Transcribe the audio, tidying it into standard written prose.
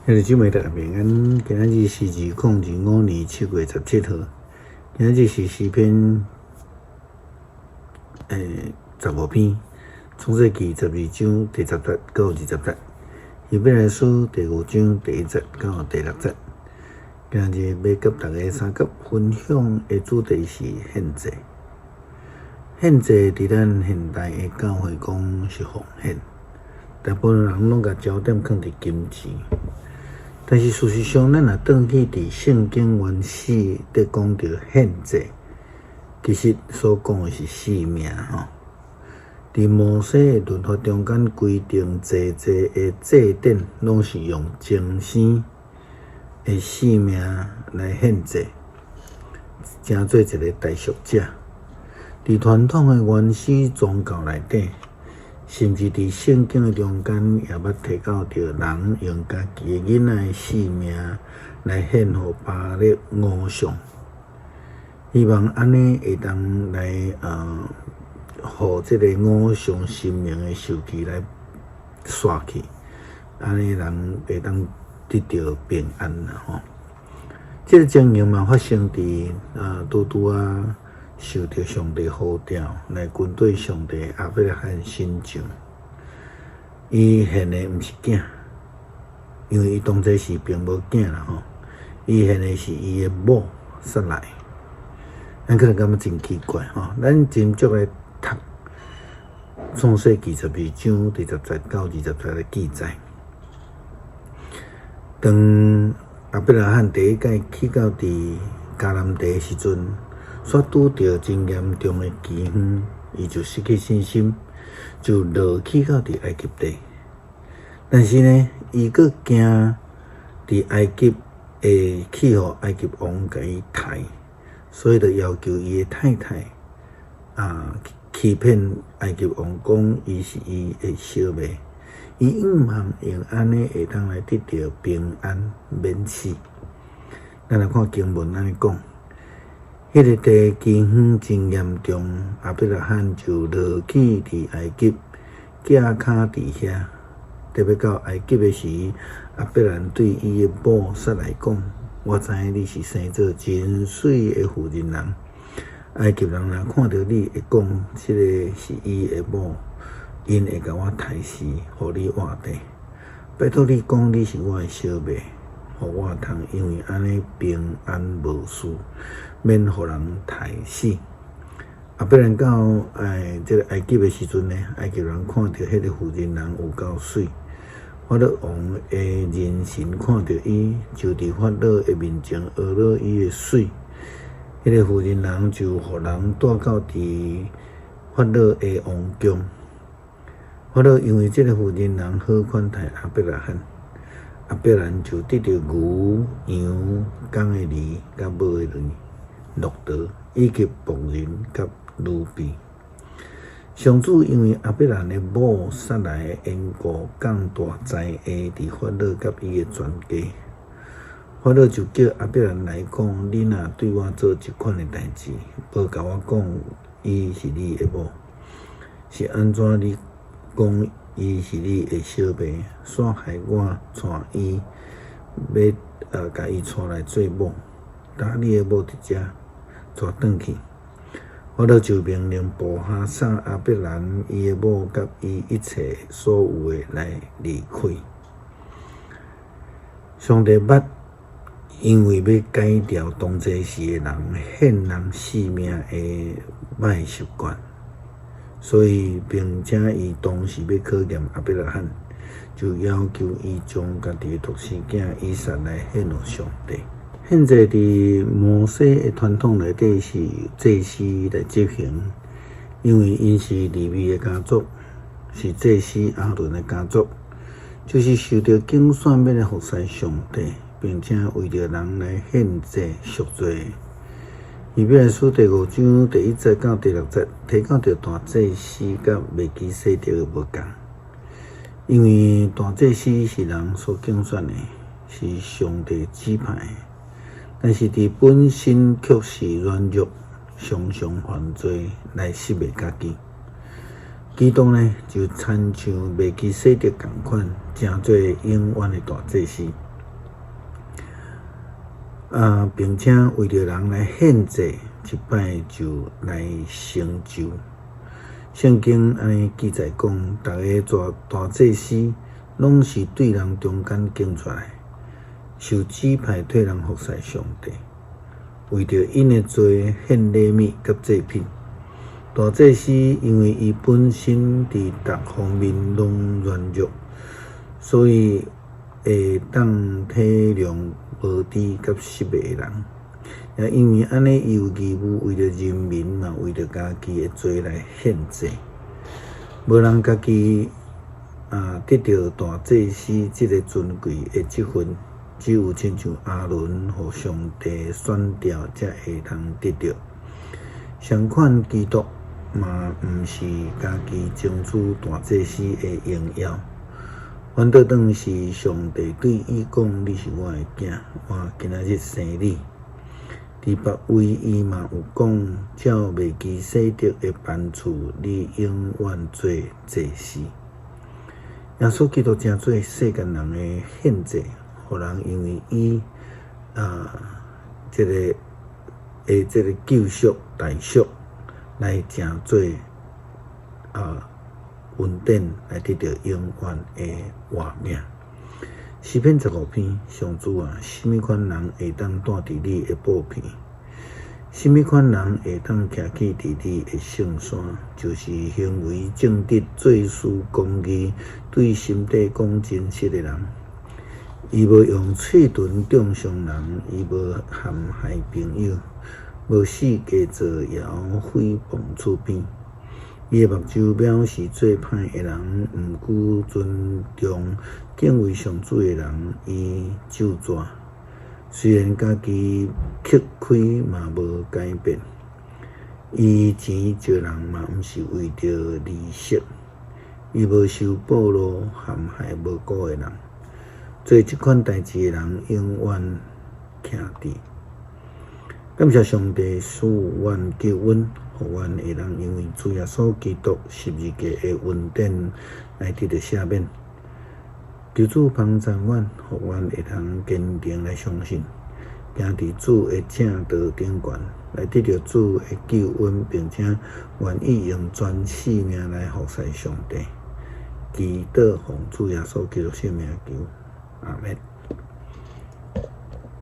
兄弟姊妹大家平安，今仔日是2025年7月17號，今仔日是詩篇15篇，創世記12章第10節到20節，希伯來書第五章第一節到第六節。今仔日欲佮大家相佮分享的主題是獻祭。獻祭佇咱現代的教會講是奉獻，大部分人攏共焦點囥佇金錢。但是事實上，咱若轉去佇聖經原始咧講著獻祭，其實所講的是性命吼。佇摩西的律法中間規定，祭祭的祭典攏是用精生的性命來獻祭，成做一个代贖者。佇傳統的原始宗教內底，甚至佇聖經的中間，也捌提到著人用家己的囡仔的性命來獻予巴力偶像，希望按呢會當來予這个偶像神明的受氣來煞去，按呢人會當得著平安啦吼。這个情形嘛發生佇拄拄仔受著上帝呼召來跟綴上帝亞伯拉罕神像，伊獻的毋是囝，因為伊當初時並無囝啦吼，伊獻的是伊的某撒萊。咱可能感覺真奇怪吼，咱斟酌來讀創世記12章第10節到20節的記載。當亞伯拉罕第一擺去到佇迦南地的時陣，煞拄著真嚴重的饑荒，伊就失去信心，就落去到佇埃及地。但是呢，伊閣驚佇埃及會去予埃及王共伊刣，所以就要求伊的太太欺騙埃及王講伊是伊的小妹，伊向望用按呢會當來得著平安免死。咱來看經文按呢講。彼个地饑荒真嚴重，亞伯拉罕就落去佇埃及，寄跤佇遐。特別到埃及的時，亞伯蘭對伊的某撒萊講：我知影你是生做真媠的婦人人。埃及人若看著你，會講這个是伊的某，𪜶會共我刣死，予你活著。拜託你講你是我的小妹，予我通因為按呢平安無事，免予人刣死。亞伯蘭到這个埃及的時陣呢，埃及人看著彼个婦人人有夠媠，法老王的人臣看著伊，就佇法老的面前呵咾伊的媠。彼个婦人人就予人帶到佇法老的王宮。法老因為這个婦人人好款待亞伯拉罕，亞伯蘭就得著牛、羊、公的驢、佮母的驢、駱駝，以及僕人佮奴婢。上主因為亞伯蘭的某撒萊的緣故，降大災禍佇法老佮伊的全家。法老就叫亞伯蘭來講：你若對我做這款的代誌，無共我講伊是你的某，是按怎你講伊是你的小妹，煞害我娶伊，欲共伊娶來做某，今你的某佇遮，帶轉去。法老就命令部下送亞伯蘭、伊的某佮伊一切所有的來離開。上帝捌因為欲改掉當陣時的人獻人性命的歹習慣，所以並且伊當時欲考驗亞伯拉罕，就要求伊將家己的獨生囝以撒來獻予上帝。獻祭佇摩西的傳統內底是祭司來執行，因為𪜶是利未的家族，是祭司亞倫的家族，就是受著揀選欲來服侍上帝，並且為著人來獻祭贖罪。希伯來書第五章第一節到第六節提到著大祭司佮麥基洗德的無仝，因為大祭司是人所揀選的，是上帝指派的，但是佇本身卻是軟弱，常常犯罪來失袂家己。基督呢，就親像麥基洗德仝款，成做永遠的大祭司。啊，並且為著人來獻祭，一擺就來成就。聖經按呢記載講，逐个大祭司攏是對人中間揀出來，受指派替人服侍上帝，為著𪜶的罪獻禮物佮祭品。大祭司因為伊本身佇逐方面攏軟弱，所以會當體諒無知佮失敗的人。也因為按呢，伊有義務為著人民嘛，為著家己的罪來獻祭。無人家己啊得著大祭司這个尊貴的職分，只有親像亞倫予上帝選召，才會通得著。相款基督嘛，毋是家己爭取大祭司的榮耀，反倒轉是上帝對伊講：你是我的囝，我今仔日生你。佇別位伊嘛有講：照麥基洗德的班次，你永遠做祭司。耶穌基督成做世間人的獻祭，予人因為伊啊，這个的這个救贖代贖來成做啊恩典，來得著永遠的活命。詩篇15篇，上主啊，啥物款人會當蹛佇你的寶棚？啥物款人會當徛起佇你的聖山？就是行為正直、做事公義、對心底講真實的人。伊無用喙唇中傷人，伊無陷害朋友，無四界造謠誹謗厝邊。伊的目睭藐視做歹的人，毋過尊重敬畏上主的人，伊咒詛。雖然家己吃虧嘛無改變，伊錢借人嘛毋是為著利息，伊無收賄賂陷害無辜的人。做這款代誌的人永遠徛佇。感謝上帝賜阮救恩，予阮會當因為主耶穌基督十字架的恩典來得著赦免。求主幫助阮，予阮會當堅定來相信，行佇主的正道頂懸，來得著主的救恩，並且願意用全性命來服侍上帝。祈禱奉主耶穌基督聖名求，阿們。